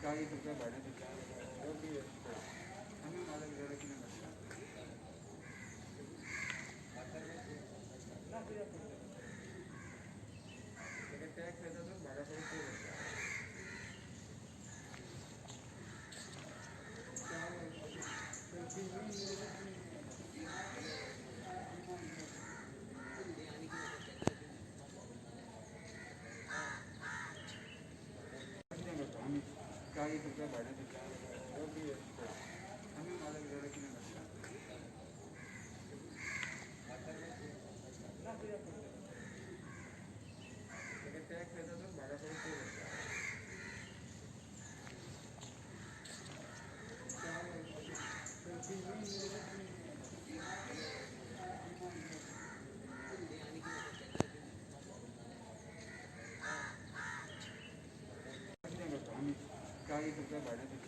40 रुपया भाडें दिता. आमी मालक जाल्यार कितें करता? ना, कित्याक करता? ताका टॅक्स येता तो भाड्या कडेन पे करता. कितें करता आमी? 40 रुपया भाडें दिता. आमी मालक जाल्यार कितें करता? ना, कित्याक करता? ताका टॅक्स येता तो भाड्या कडेन पे करता. कितें करता आमी? 40 रुपया भाडें दिता.